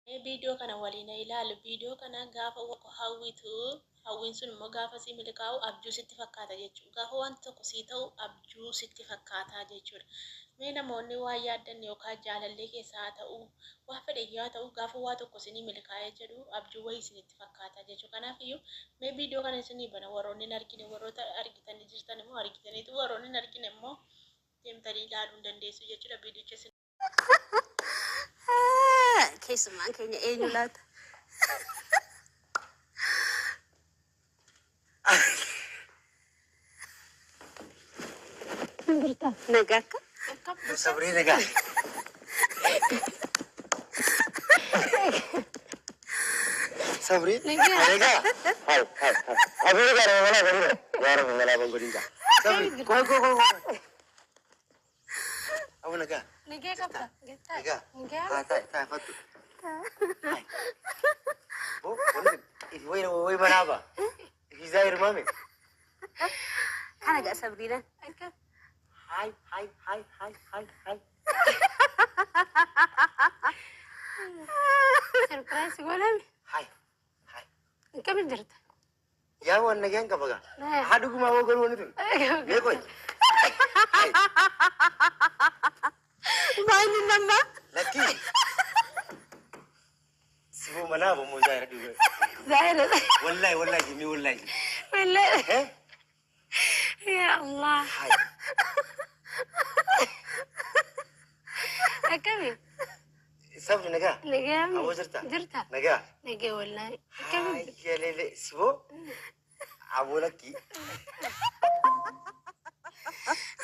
Mee video kana waliin ha ilaallu. Video kana gaafa wa hawwitu, hawwiin sun immoo gaafa sii milkaa'u abjuu sitti fakkaata jechuudha. Gaafa wanti tokko sii ta'u abjuu sitti fakkaata jechuudha. Mee namoonni waan yaaddan yookaan jaalallee keessa haa ta'u, waa fedhe iyyuu haa ta'u gaafa waa tokko isinii milkaa'ee jedhu abjuu wayii isinitti fakkaata jechuudha. Kanaaf iyyuu mee video kana isinii bana warroonni hin argine warroota argitanii jirtan immoo argitaniitu warroonni hin argine immoo deemtanii ilaaluu hin dandeessu jechuudha. Viidiyicha isin Keessummaan keenya eenyu laata? Jirta. Nagaa akka? Sabrii nagaa. Sabrii nagaa. Hai hai hai. Abuu nagaa nama malaa godina. Yaa rabbi malaa ban godin jaa. Sabrii koo koo koo koo. Abu nagaa. Nagee qabda. Gettaa. Nagaa. Nagaa. Haa taa'e taa'e fattu. Hai. Bo wanni ifi wayi wayi manaa ba. Ifi zaahir maame. Kana gaa Sabriinaan. Akka. Hai hai hai hai hai hai. Surprise godhame. Hai hai. Akkamiin jirta? Yaa waan nagaan qaba gaa. Haa dhugumaa hoo garuu wanni tun. Mee qoy. Maayini nama. Lakkii. Siboo manaa bomoo zaahira dhugaa. Zaahira. Wallahi wallahi jimii wallahi. Wallahi. Eh? Yaa Allah. Hai. Akkami? Sabri nagaa. Nagaa. Aboo jirta? Jirta. Nagaa. Nagaa wallahi. Akkami? Hayyalele siboo. Aboo lakkii.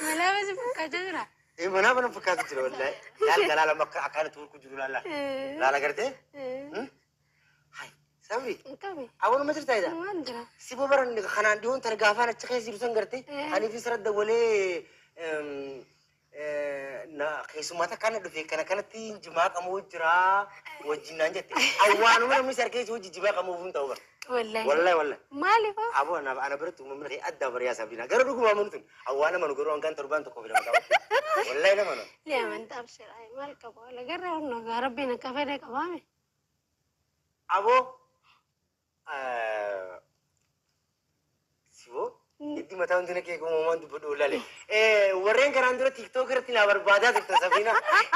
Malaa si fakkaachaa jira. Eh manaa bana fakkaatu jira wallahi. Laal galaa lama akka akkaan itti hulku jiru laala. Laala gartee? Hai sabri. Akkami? Aboo nama jirtaa jedha. Waan jira. Siboo baran kanaan dhiyoon tana gaafaan achi keessa jiru san gartee. Ani fi sirra dawwalee na keessummaa takkaan na dhufe kana kanatti jimaa qamoo jira wajjin naan jette. Awwaanuma namni si harkee si wajji jimaa qamoo hin ta'u bara. Wallahi. Wallahi wallahi. Maaliif hoo? Aboo ana ana biratti uumamni kee adda bariyaa sabiina. Gara dhugumaa amanu tun. Awwaana manu garuu hangaan torbaan tokko fida mataa. Wallahi nama nu. Ni amantaa abshir. Ay maal qabu? Lagarra hunna rabbiin akka fedhe qabaame. Aboo Siboo itti mataa hundina kee uumamaan dubbadhu wallaalee. Warreen kanaan dura TikTok irratti naa barbaadaa turtan Sabiina.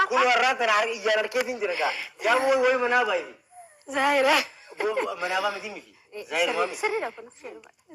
Kun warraan tana iyyaan harkeetiin jira gaa. Yaa woy woy manaa baay'ee. Zaahira. Manaa baa miti miti. Zaahir maami. Sirriidha kun.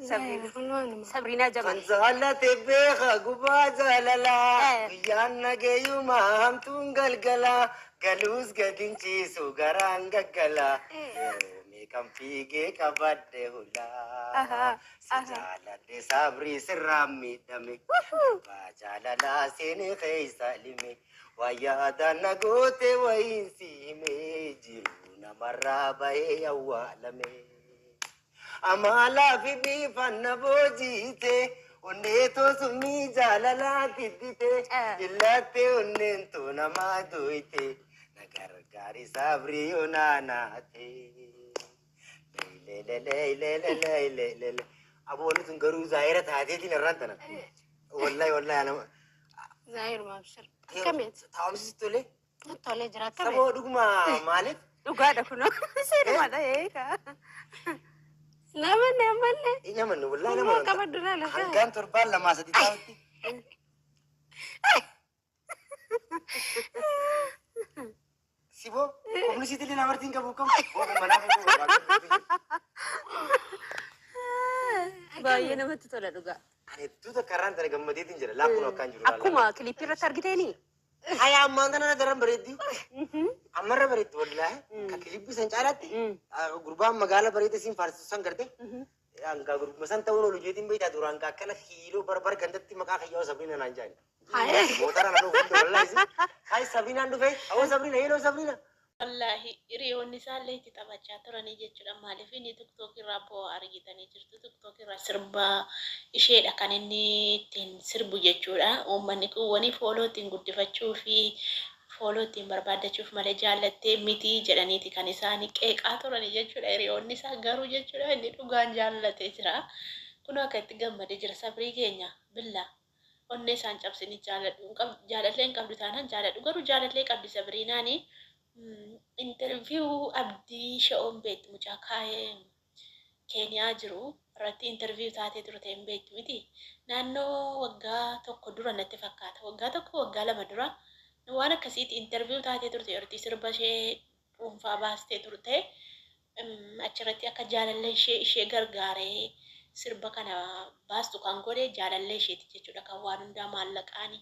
Zaahira kun waanuma. Sabriinaa Jamal. Kan jaalate beeka gubaa jaalalaa. Eh. Guyyaan nageeyuma hamtuun galgalaa. Galuus gad hin ciisu garaan gaggalaa. Yeroo meeqan fiigee qabadhe hulaa. Si jaaladhe sabrii sirraan miidhame. Abbaa jaalalaa seene keessa lime. Waa yaadaan na goote wayiin si hime. Jiruu namarraa bahee awwaalame. Amaalaa fi bifaan na boojiite. Onnee too summii jaalalaa fiddite. Jillaattee onneen too namaa dooyte. Na gargaari sabrii onaanaate. Leelelelelelelelele. Aboo wanni tun garuu zaahira taateetiin irraan tana. Wallahi wallahi ana. Zaahiruma abshir. Akkamiiti? Taa'umsi sitti tolee? Tolee jira akkamiiti? Saboo dhuguma maaliif? Dhugaadha kunoo. Seenumadha eega. Namanne ammanne. Hin amannu wallahi Immoo nama. qabadhu laala. Hangaan torbaan lamaa sadi taa'utti. Siboo qofni sitti illee namartiin qabu kam? Boo manaa fi Baay'ee namatti tola dhugaa. Ani hedduu takka irraan tana gammadeetiin jira. Laakkun akkaan jiru. Akkuma kilippii irratti argiteeni. Haya ammaan tana daran bareeddi. Ammarra bareeddi wallaahi. Ka kilippii san caalaatti gurbaan magaala bareeda siin faarsisu san garte. Hangaa gurbuma san ta'uun oolu jeetiin beektaa duraan ka akkana kiiloo barbar gandatti maqaa kiyyaa Sabriina naan jaani. Mootara na dhufu hunda wallaahi. Hayi Sabriinaan dhufe. Awwa Sabriina hello Sabriina. Wallaahi hiriyoonni isaallee itti taphachaa turanii jechuudha. Maaliif inni TikTok irraa boo'a argitanii jirtu. TikTok irraa sirba isheedha kan inni ittiin sirbu jechuudha. Uummanni kun wani fooloo ittiin guddifachuu fi fooloo ittiin barbaaddachuuf malee jaallattee miti jedhaniiti kan isaanii qeeqaa turanii jechuudha. Hiriyoonni isaa garuu jechuudha inni dhugaan jaallatee jira. Kun akka itti gammadee jira sabrii keenya billaa. Onnee isaan cabsini jaaladhu. Jaalallee hin qabdu taanaan jaaladhu. Garuu jaalallee qabdi sabriinaanii. Interview Abdii Sha'oon beektu mucaa kaayee Keeniyaa jiru irratti interview taatee turte hin beektu miti. Naannoo waggaa tokko dura natti fakkaata. Waggaa tokko waggaa lama dura waan akkasiitti interview taatee turte yeroo sirba ishee dhuunfaa baastee turte. Achirratti akka jaalallee ishee ishee gargaaree sirba kana baastu kan godhe jaalallee isheeti jechuudha. Kan waan hundaa maallaqaani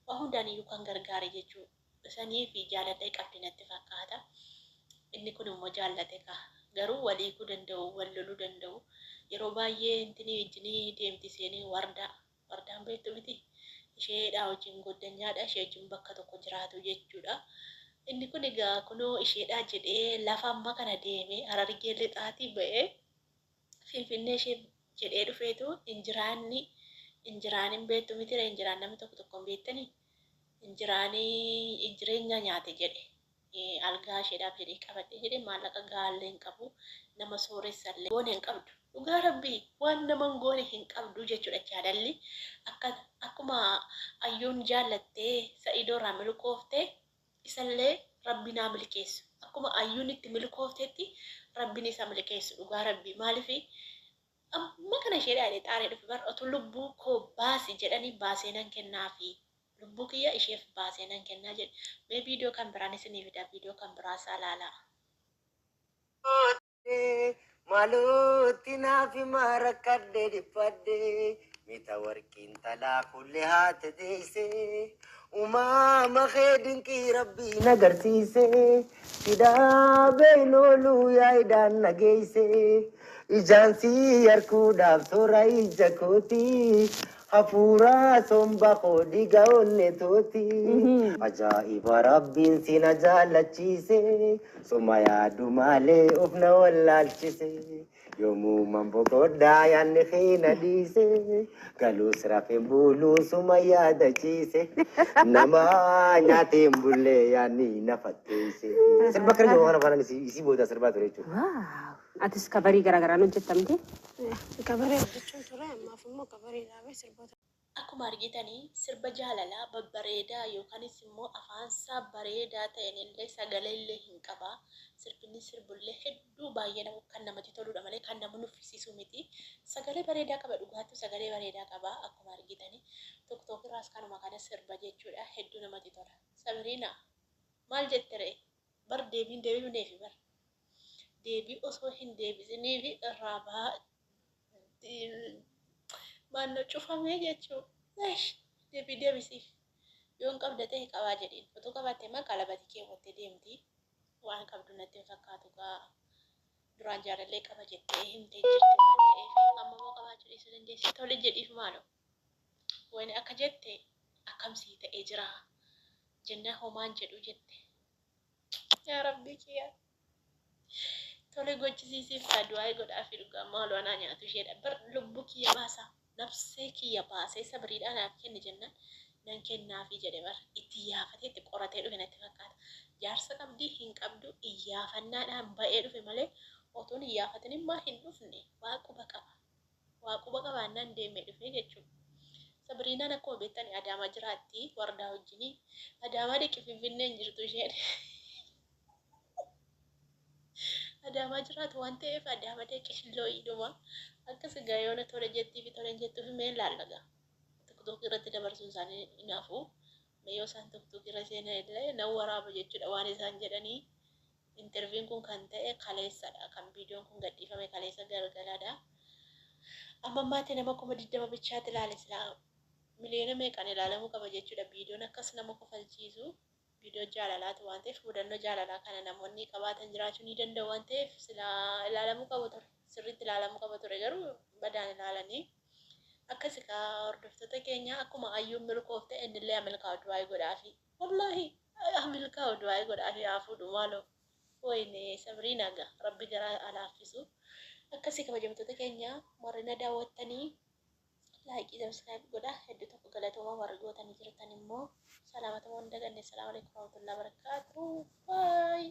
waan hundaan iyyuu kan gargaare jechuudha. Sanii fi jaalallee qabdi natti fakkaata. Inni kun immoo jaallate kaa. Garuu wal hiikuu danda'u, wal loluu danda'u. Yeroo baay'ee intini wajjinii deemti isheen wardaa. Wardaan beektu miti. Isheedhaa wajjin goddanyaadha. Ishee wajjin bakka tokko jiraatu jechuudha. Inni kun egaa kunoo isheedhaa jedhee lafa amma kana deemee Harargee lixaatii ba'ee Finfinnee ishee jedhee dhufeetu injiraanni injiraan hin beektu mitira injiraan namni tokko tokko hin beektanii injiraanii jireenya nyaate jedhe algaa isheedhaaf jedhee qabadhe jedhe maallaqa gaallee hin qabu nama sooressallee goone hin qabdu dhugaa rabbii waan nama hin goone hin qabdu jechuudha jaalalli akka akkuma ayyuun jaallattee Sa'idoo irraa milkoofte isallee rabbi naa milkeessu akkuma ayyuun itti milkooftetti rabbiin isa milkeessu dhugaa rabbii maaliif amma kana ishee dhaadhee xaaree dhufe bar otuu lubbuu koo baasi jedhanii baasee nan kennaafi lubbuu kiyya isheef baasee nan kennaa jedhe. Mee viidiyoo kan biraan isinii fida viidiyoo kan biraa isaa ilaalaa. Maalootti naaf himaa rakkadhe dhiphadhe mita warqiin talaa kulli haate deeyse umaama kee dinqii rabbiin agarsiise si dhaabeen ooluu yaayidaan na geeyse ijaan si yarkuudhaaf toora ija kooti hafuura somba koo dhiiga onne tooti ajaa'iba rabbiin si na jaallachiise suma yaadu malee of na wallaalchise yoomuuman boqodhaa yaadni kee na dhiise galuus rafeen buluu suma yaadachiise nama nyaatee hin bulle yaadni na fakkeesse. Sirba akkana jedhu waan afaan isii booda sirbaa ture jechuudha. Waaw. Atis kabarii garaagaraan hojjettamte? Kabaree hojjechuun ture ammaaf immoo kabaree dhaabee sirboota Akkuma argitanii sirba jaalalaa babbareedaa yookaanis immoo afaansaa bareedaa ta'een illee sagalee illee hin qaba. Sirbinni sirbullee hedduu baay'ee nama kan namatti toludha malee kan nama nuffisiisu miti. Sagalee bareedaa qaba dhugaattu sagalee bareedaa qaba akkuma argitanii. TikTok irraas kanuma kana sirba jechuudha hedduu namatti tola. Sabiriina maal jette ree? Bar deebiin deebifneefi bar. Deebii osoo hin deebisiniifi irraa baa maannoo cufamee jechuu. Eish deebii deebisiif. Yoon qabda ta'e qabaa jedhiin. Utuu qabaatte immoo qalabati keewwattee deemti. Waan qabdu natti hin fakkaatu gaa. Duraan jaalallee qaba jettee himtee jirti waan ta'eef amma immoo qabaachuu dhiisuu dandeessi. Tole jedhiif maaloo. Wayne akka jette akkam sii ta'ee jira jennaan homaan jedhu jette. Yaa rabbii kiyyaa. Tole gochisiisiif kaa du'aa'ii godhaafi dhugaa maaloo anaa nyaatu isheedha. Bar lubbuu kiyya baasa nafsee kiyya baasee sabriidhaa naaf kenni jennaan nan kennaafi jedhe bar. Itti iyyaafatee itti qoratee dhufe natti fakkaata. Jaarsa qabdii hin qabdu iyyaafannaadhaan ba'ee dhufe malee otuun iyyaafatin immaa hin dhufne waa quba qaba. Waa quba qabaannaan deemee dhufe jechuudha. Sabriinaan akkuma beektani Adaamaa jiraatti wardaa wajjini. Adaamaa dhiqi Finfinnee hin jirtu isheen. Adaamaa jiraatu waan ta'eef Adaama dhaqi looyiidhuma. Akkas egaa yoona tole jettii fi tole hin jettuuf mee ilaalla gaa. Tiktok irratti dabarsuun isaanii hin hafu. Mee yoo isaan tiktok irra seenan illee nan waraaba jechuudha waan isaan jedhanii. Interviin kun kan ta'e kaleessadha. Kan viidiyoon kun gadhiifame kaleessa galgaladha. Amma ammaatti nama 20,000 bichaatti ilaale silaa miliyoona meeqaan ilaalamuu qaba jechuudha. Viidiyoon akkas nama kofalchiisu viidiyoo jaalalaati waan ta'eef mudannoo jaalalaa kana namoonni qabaatan jiraachuu ni danda'u waan ta'eef silaa ilaalamuu qabu ture. Sirriitti ilaalamuu qaba ture garuu badaan ilaalanii. Akkasi kaa hordoftoota keenya akkuma ayyuun milkoofte innillee haa milkaa'u du'aa'ii godhaafi. Wallaahi haa milkaa'u du'aa'ii godhaafi haa fuudhu maaloo. Wayne Sabriina ga rabbi garaa haa laaffisu. Akkasi kabajamtoota keenya warri na daawwattanii laayikii sabskiraayib godha hedduu tokko galatooma warri gootanii jirtan immoo salaamatuma hin daganne. Salaamu alaikum warahmatullahi wabarakatuh. Bye.